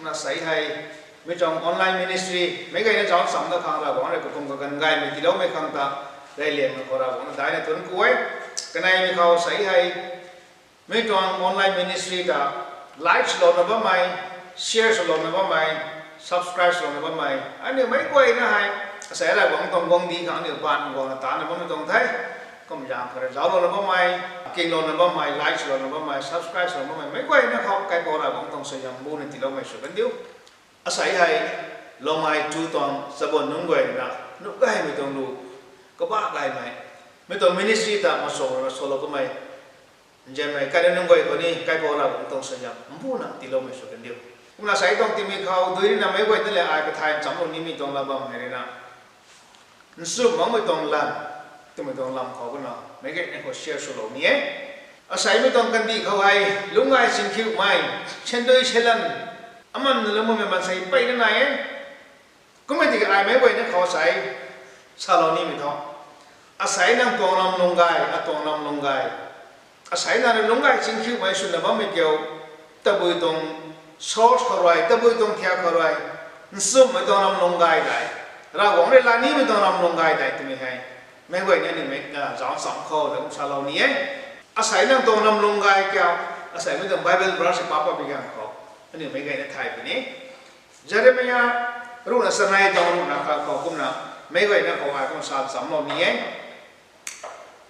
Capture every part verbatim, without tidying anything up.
Na sei hei, mi tuang online ministry meic guayna zauc cham da khang Ravguangc rui kakum kaganv gaymei tiiloumei khang ta, reyliangmei khou Ravguangc daina thunc ku e. Kaneimei khou sei hei, mi tuang online ministry ta like swlouna bammei, share swlouna bammei, subscribe swlouna bammei aniu meic guayna hei, asei Ravguangc tuang guangcdic khang aniu paan guangna tana bammei tuang the. Kum zaeng khou rui zauclouna bammei, kinglouna bammei, like swlouna bammei, subscribe swlouna bammei meic guayna khou kaipouc Ravguangc tuang suaihiam buna tiiloumei sw kandiu. Asei hei, Longmei tu tuang chabuan nunc guay na, nuh gaymei tuang lu, kabah gaymei, mi tuang ministry ta machuang rana salou kamei, nzianmei khatni nunc guay khou ni kaipouc Ravguangc tuang suaihiam mbuna tiiloumei sw kandiu. Kumna sei tuang timei khou dui rina meic guayna le ai kathay nchamlou nimei tuang la bammei rina, nchumh makmei tuang lam, twmei tuang lam khou kumna meic guayna khou share swlou ni e. Aseimei tuang kandih khou hei lungcgay chingkhiumei, sandui seilan, aman lungmei maansei mpeyna nai e. Kummei tiki ai meic guayna khou sei salou nimei thu, asei nang tuang lam lungcgay, atuang lam lungcgay, asei nang rui lungcgay chingkhiumei swna bammei kiu, tabui tuang source khou rui, tabui tuang thiak khou rui, nchumhmei tuang lam lungcgay dei, Ravguangc rui laa nimei tuang lam lungcgay dei twmei hei, meic guayna aniu mei zauc cham khou lam salou ni e. Asei nang tuang lam lungcgay kiu, aseimei tuang Bible verse pa pa bi ganv khou, aniu meic guayna thay puni. Jeremia ruhna chanei tuang ruhna khat khou kumna, meic guayna khou ai kum sa chamlou ni e.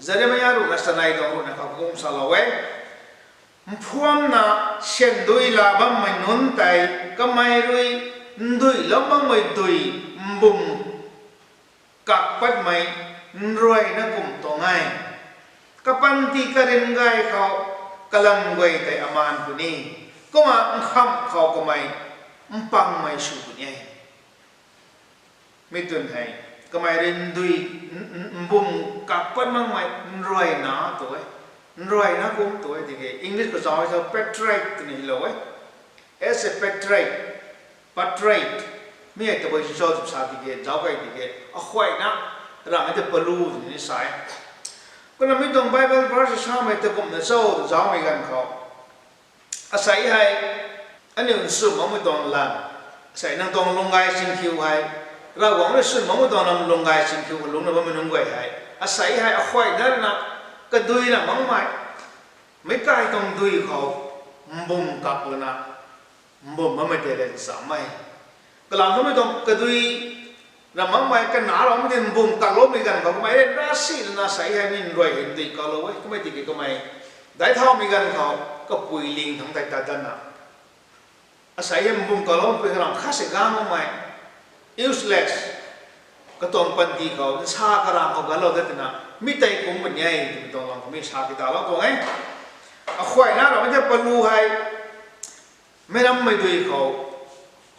Jeremia ruhna chanei tuang ruhna khat khou kum salou e. Mphuamna sandui laa bammei nunc tei, kamei rui nduilou makmei dui, mbum kak patmei nruayna kum tuang e. Kapanty karin gay khou kalam guay tei amaan puni, kumna nkhamh khou kamei mpangmei sw puni e. Mi twn hei, kamei rui ndui, n- n- mbum kak pat makmei nruayna tu e. Nruayna kum tu e tiki English khou zauc e thu patriarch twna hylou e. As a patriarch, patriarch, mi hei tabui sw cho tw sa tiki, zauc key tiki, akhuayna, ramhmei ta palu twna ni sa e. Kumna mi tuang Bible verse samei ta kumna cho tw zaucmei ganv khou, asei hei, aniu nchumh makmei tuang lam, asei nang tuang lungcgay chingkhiu hei, Ravguangc rui nchumh makmei tuang lam lungcgay chingkhiu khou lungcna bammei nunc guay hei, asei hei akhuayna rana, kadui na makmei, meic kai tuang dui khou, mbum kak lana, mbum bammei tei len chammei, kalam twmei tuang kadui na makmei, kanaloumei tei mbum kakloumei ganv khou kamei rui rasi lana asei hei mi nruay hei ndui kaklou e. Kummei tiki kamei daic thaumei ganv khou, kapui ling thangc tei tat datna, asei hei mbum kaklou pui kalam khat si gang makmei, useless, katuang panty khou nsa karam khou galou dat twna mi tei kum puni e twmei tuang lam khou mi sa kitalou tuang e. Akhuayna ramhmei tei palu hei, meic rammei dui khou,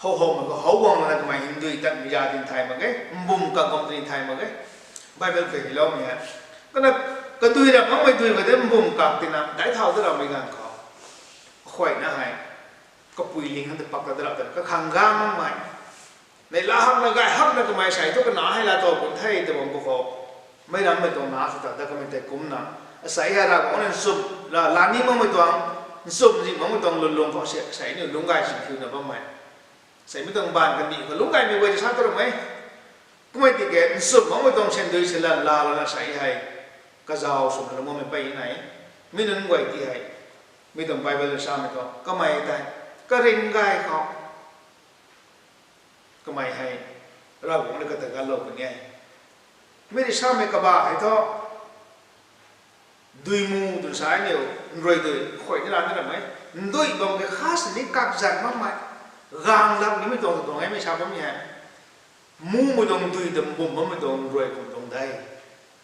how howmei khou how guang lana kamei hei ndui tatmei za tin thay mak ge, mbum kak bam tin thay mak ge. Bible khou hyloumei hei, kumna kadui ra makmei dui khou tei mbum kak tina daic thau da ramei ganv khou, akhuayna hei, kapui ling hang tei pak ta da rap twna kakhang gang makmei, neihla hakna gay hakna kamei sei thu kana hei laatow pun the tw bam khou, meic rammei tuang na sw ta dat kamei tei kumna, asei hei Ravguangc rui nchumh, la, laa ni makmei tuang, nchumh zing makmei tuang lwnlung khou sei, sei aniu lungcgay chingkhiuna bammei, seimei tuang baanv kandih khou lungcgaymei guay ta sa tu ramei. Kummei tiki nchumh makmei tuang sandui seilan laa lana sei hei, kazauc swna lungc bammei mpeyna nai e. Mi nunc guay ti hei, mi tuang Bible rui samei thu kamei tei, karin gay khou, kamei hei, Ravguangc rui kata galou puni e. Mi rui samei kabah hei thu, dui mu twna sa aniu, nruay dui, khuay ni la ni ramei, ndui bam ke khat sini kakzan makmei, gang lak nimei tuang tuang e mi sa bammei hei. Mumei tuang dui ta mbum bammei tuang nruay kum tuang de.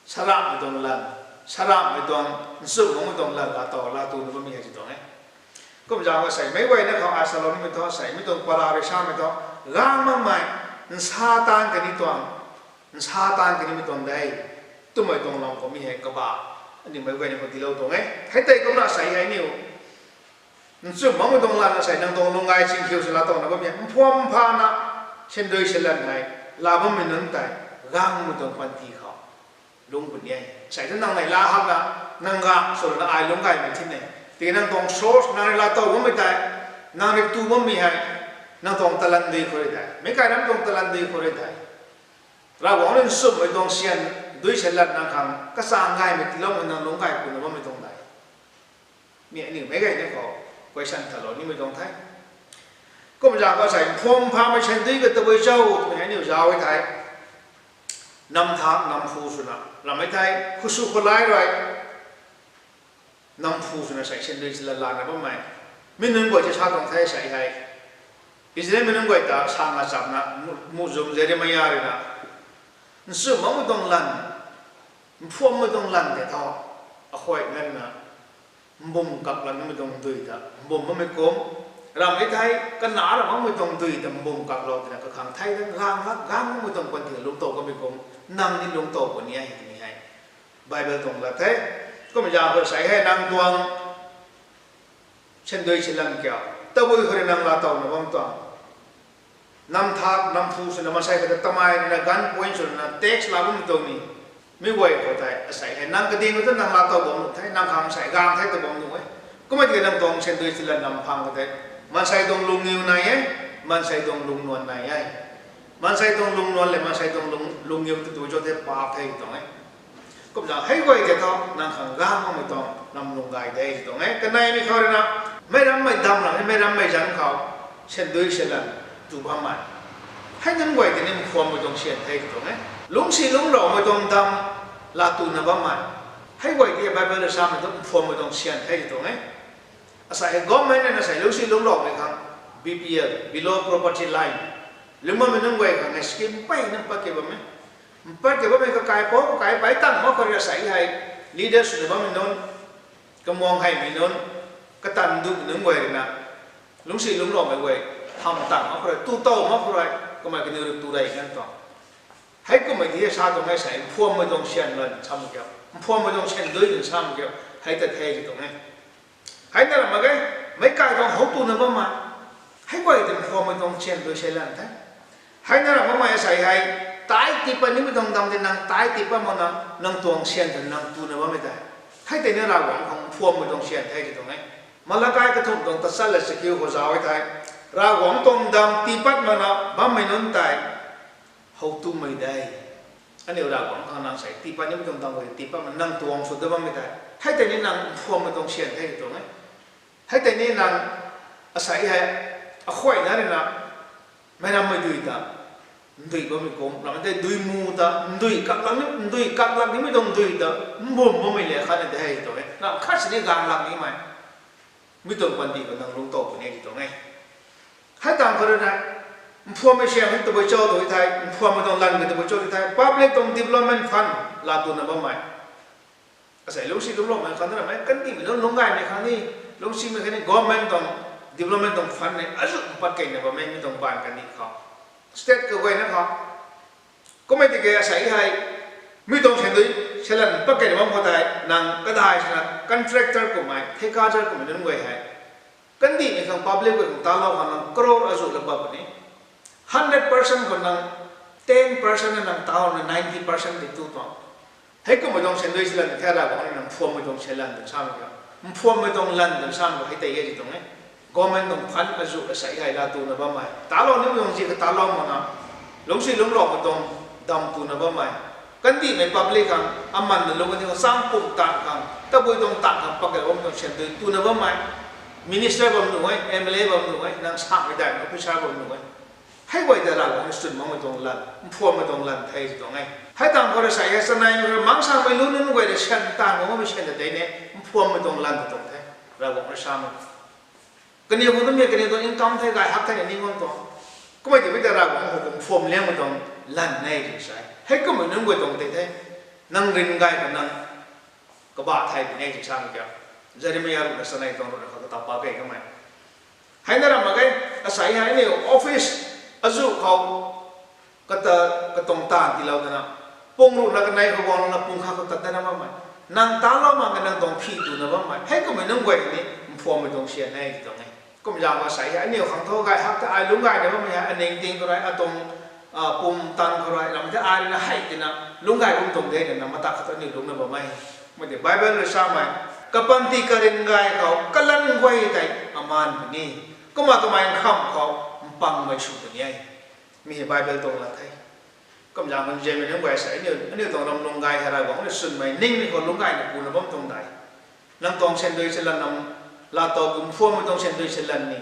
Saramhmei tuang lan, saramhmei tuang, nchumh makmei tuang lan laatow, laatuna bammei hei si tuang e. Kumzaeng khou sei meic guayna khou ai salou nimei thu, sei mi tuang para rui samei thu, gang makmei, nsa taanv kani tuang, nsa taanv kanimei tuang de, twmei tuang lam khou mi hei kabah, aniu meic guayna khou tiilou tuang e. Hei tei kumna sei hei aniu nchumh makmei tuang lan asei nang tuang lungcgay chingkhiu sw laatowna bammei hei, mphuam phana, sandui seilan hei, laa bammei nunc tei, gangmei tuang panty khou lungc puni e. Sei thu nang neihla hakna, nang gang swna ai lungcgaymei thina, Tiki nang tuang source, nang rui laa tow bammei tei, nang rui tu bammei hei, nang tuang talan dui khou rui tei, meic kai ram tuang talan dui khou rui tei, Ravguangc rui nchumhmei tuang syan dui syan lat nang khang kachang gaymei tiiloumei nang lungc gay puna bammei tuang tei, mi aniu meic gay ni khou question thalou nimei tuang the. Kum zaeng khou sei mphuam phamei syan dui ka tabui cho twmei aniu zauc e thei, nam thak nam phu swna ramei thei, khusw khulai rui nam phu swna sei syan dui syan lat lana bammei, mi nunc guay tei sa tuang the sei hei, Israelmei nunc guay ta sa nga chamna, mu- muhzwng Jeremia rui na, nchumh makmei tuang lan, mphuammei tuang lan tei thu, akhuay nganvna, mbum kaklak nimei tuang dui ta mbum bammei kum, ramei thei, kana ra makmei tuang dui ta mbum kaklou twna kakhang thei ta gang lak gang makmei tuang panty lungc tow kamei kum, nang ni lungc tow puni e twmei hei Bible tuang lat the. Kum zaeng khou sei hei nang tuang syan dui syan lat kiu, tabui khou rui nang laa towna bam tuang, nam thak nam phu swna maansei kata tamei rui na gun point swna tax laa bammei tuang ni, mi guay khou tei asei hei nang kading khou ta nang laa tow bam nuh the, nang khang sei gang the ta bam nuh e. Kumna tiki nang tuang syan dui syan lat nam phang khou tei, maansei tuang lungngiu nai e, maansei tuang lungnuan nai e. Maansei tuang lungnuan le maansei tuang lung- lungngiu ta tu cho the, paap the tuang e. Kumna hei guay tei thu nang khang gang makmei tuang nam lung gay de tuang e. Kaneimei khou rui na, meic rammei dam lam hei meic rammei zanc khou syan dui syan lat tu bammei, hei nunc guay tei ni mphuammei tuang syan the tuang e. Lungcsi lungcloumei tuang dam laa tuna bammei, hei guay tei Bible rui samei tu mphuammei tuang syan the tuang e. Asei hei government na asei lungcsi lungcloumei khang B P L, below poverty line, lungc bammei nunc guay khang hei scheme peyna pat ke bam e. Pat ke bammei kakai pou kakai pei tang mak khou rui asei hei leaders swna bammei nunc, kamuang heimei nunc, katan dumei nunc guay rui na, lungcsi lungcloumei guay, hamh tang mak khou rui, tu tow mak khou rui, kamei kaniw rui tu rey kan tuang. Heikumhmei tei sa tuang e sei, mphuammei tuang syan lat sam kiu, mphuammei tuang syan dui twna sam kiu, hei ta the tuang e. Hei na ram mak ge, meic kai tuang how tuna bammei, hei guay tei mphuammei tuang syan dui syan lat the. Hei na ram makmei asei hei, tithe tii pat nimei tuang dam tei nang tithe tii pat makna, nang tuang syan tei nang tuna bammei tei, hei tei ni Ravguangc khang mphuammei tuang syan the tuang e. Malakai kathumh tuang tachat le chakiu khou zauc e thei, Ravguangc tuang dam tii pat makna bammei nunc tei how tumei de. Aniu Ravguangc khang nang sei tii pat nimei tuang dam khou tii pat makna nang tuang sw dat bammei tei, hei tei ni nang mphuammei tuang syan the tuang e. Hei tei ni nang asei hei, akhuayna rui na, meic rammei dui ta ndui bammei kum, ramei tei dui mu ta ndui kaklak ni, ndui kaklak nimei tuang dui ta mbum bammei le khatni de tuang e. Nang khat sini gang lak nimei, mi tuang panty khou nang lungc tow puni e tuang e. Hei tang khou rui na, mphuammei syan hei tabui cho tu thei, mphuammei tuang lan ka tabui cho tu thei, public tuang development fund laa tuna bammei, asei lungcsi lungcloumei khang ni ramei, kandihmei nunc lungc gaymei khang ni, lungcsimei khang ni government tuang development tuang fund ni azuh pat keyna bammei mi tuang baan kandih khou, state kaguayna khou. Kummei tiki asei hei, mi tuang syan dui syan lat pat keyna bam khou tei nang kadai swna contractor kummei, thikadar kummei nunc guay hei, kandihmei khang public guay khang talou khang nang crore azuh la pat puni. Hundred percent khou nang ten percent na nang talouna ninety percent tei tu tuang. Heikumhmei tuang syan dui syan lat the, Ravguangc rui nang mphuammei tuang syan lat twna samei kiu, mphuammei tuang lan twna samei kiu hei tei e tuang e. Government tuang fund azuh asei hei laa tuna bammei, talou nimei tuang zi kha talou makna, lungcsi lungcloumei tuang dam tuna bammei, kandihmei public khang amanna lung kani khang, chang pum tan khang, tabui tuang tan khang pat key bammei tuang syan dui tuna bammei, minister bam nuh e, M L A bam nuh e, nang samei daihmei officer bam nuh e. Hei guay ta Ravguangc rui chwn makmei tuang lan, mphuammei tuang lan the tuang e. Hei tang khou rui sei hei, chanei rui mangsangmei lu nunc guay rui syan taanv makmei syan ta tei ni mphuammei tuang lan ta tuang the, Ravguangc rui samei. Kaniw khang tu mi kaniw tuang income the, gay hak the ni ning bam tuang. Kummei tei mei ta Ravguangc khou kum mphuam liangmei tuang lan e tw sa e. Heikumhmei nunc guay tuang tei the, nang rin gay khou nang kabah thay puni e tw samei kiu, Jeremia ruhna chanei tuang ruhna khou kata pa key kamei. Hei na ram mak ge, asei hei aniu office azuh khou kata, katuang taanv tiilou dana, pung ruhna kanei khou guanglouna pung khat khou tat dana bammei, nang talou mak ge, nang tuang phi tuna bammei, heikumhmei nunc guay ni mphuammei tuang syan e tuang e. Kum zaeng khou asei hei aniu khang thu gay hak the, ai lungc gayna bammei hei aning ting khou rui, atuang pum tan khou rui, ram the ai rui na hei tina lungc gay bam tuang de na, na mata khat aniu lungcna bammei. Mei tei Bible rui samei, Kapanty karin gay khou kalan guay tei amaan puni. Kumna kamei nkham khou mpangmei sw puni e. Mi hei Bible tuang lat the. Kumzaeng khou nzianmei nunc guay sa, aniu, aniu tuang ramlung gay hei Ravguangc rui swnmei ningmei khou lungc gayna kuna bam tuang dai. Nang tuang sandui chalan nam, laatow kum phuammei tuang sandui chalan ni,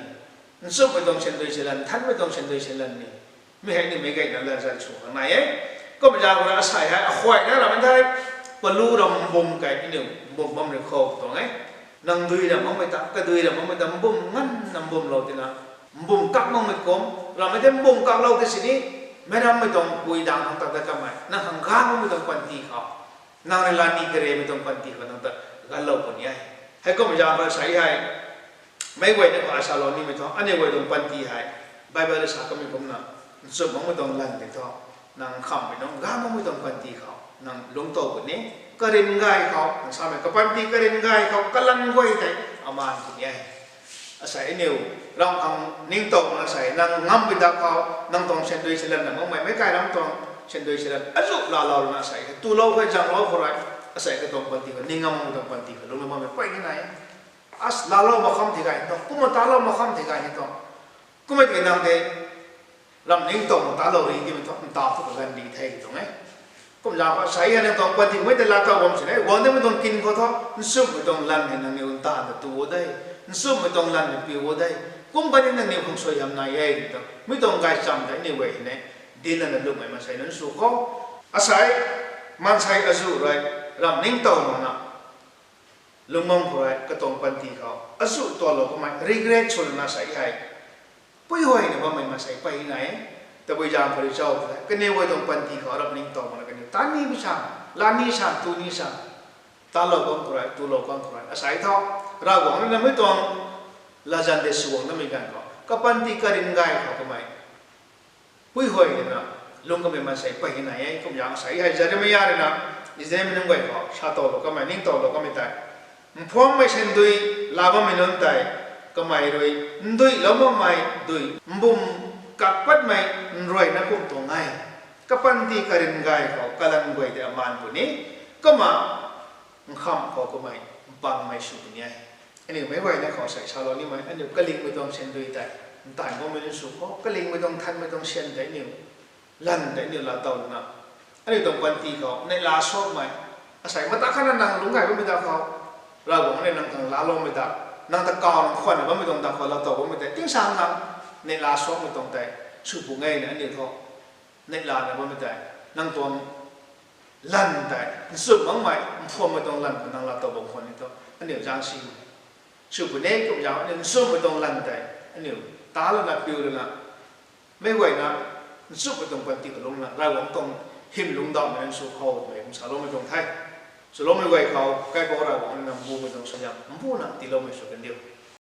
nchumhmei tuang sandui chalan, nthanmei tuang sandui chalan ni. Mi hei ni meic gayna latzan sw khang nai e. Kumzaeng khou asei hei akhuayna ram thei, palu ram mbum kai aniu mbum bam rui khou tuang e. Nang dui ram makmei ta, kadui ram makmei ta mbum nganvna mbumlou tina, mbum kak makmei kum, rammei tei mbum kaklou tei sini, meic rammei tuang pui dang khang ta ta kamei nang khang ganv makmei tuang panty khou, nang rui lani karemei tuang panty khou nang ta ganvlou puni e. Heikumzaeng khou asei hei, meic guayna khou ai salou nimei thu, aniu guay tuang panty hei, Bible rui sa kamei kumna, nchumh makmei tuang lan tei thu, nang nkhamhmei nunc ganv makmei tuang panty khou nang lungctow puni. Karin gay khou nang samei kapanty karin gay khou kalan guay tei amaan puni e. Asei aniu ram khang ningtow na sei, nang ngammei dak khou nang tuang sandui chalan na makmei, meic kai ram tuang sandui chalan azu laalou na sei, tulou khe zanglou khou rui, asei katuang panty khou ning ngam makmei tuang panty khou lungcna bammei pey ni nai e. As laalou mak kham thei gay ni tuang, kumna talou mak kham thei gay ni tuang. Kummei tiki nang tei ram ningtow na talou ri timei thu ntaw thu kaganv di the tuang e. Kumzaeng khou asei hei nang tuang panty mei tei laatow bam sini, guang nimei tuang kin khou thu, nchumhmei tuang lan hei nangniw ntaanv ta tu o de, nchumhmei tuang lan hei piu o de, kum kani nangniw khang suaihiam nai e ti tuang. Mi tuang gaychamv tei aniu guay hei ne, dinc lana lwmmei maansei nunc sw khou. Asei, maansei azu rui, ram ningtow makna lungc bam khou rui, katuang panty khou azu tualou kamei regret sw lana sei hei, puihuayna bammei maansei pey nai e. Tabui zaeng khou rui cho tw the, kaniw guay tuang panty khou ram ningtow makna kaniw tan ni mi sa, lan ni sa, tu ni sa, talou bam khou rui, tulou bam khou rui, asei thu, Ravguangc rui na mi tuang latzan tei sw guang namei ganv khou kapanty karin gay khou kamei puihuay lana lungc kamei maansei pey nai e. Kumzaeng asei hei Jeremia rui na, Israelmei nunc guay khou satowlou kamei, ningtowlou kamei tei, mphuammei sandui laa bammei nunc tei, kamei rui nduilou makmei dui mbum kak patmei nruayna kum tuang e. Kapanty karin gay khou kalan guay tei amaan puni. Kumna nkham khou kamei mpangmei sw puni e. Aniu meic guayna khou sei salou nimei, aniu kalingmei tuang sandui tei, ntaanv guangmei nunc sw khou, kalingmei tuang, nthanmei tuang syan tei aniu, lan tei aniu laatow lana, aniu tuang panty khou neihla suakmei, asei mata khatna nang lungc gay bammei dak khou, Ravguangc rui nang khang laaloumei dak, nang ta kaw nang khwanna bammei tuang dak khou laatow bammei tei tingsaeng nang neihla suakmei tuang tei sw puni e na aniu thu, neihlana bammei tei, nang tuang lan tei nchumh makmei, mphuammei tuang lan khou nang laatow bam khwan ni thu aniu zaeng si sw puni. Kumzaeng aniu nchumhmei tuang lan tei aniu ta lana piu lana, meic guayna nchumhmei tuang panty khou lungcna Ravguangc tuang hym lungcdauhmei nunc sw khou twmei kum saloumei tuang the. Swloumei guay khou kaipouc Ravguangc rui na mbumei tuang suaihiam mbuna tiiloumei sw kandiu.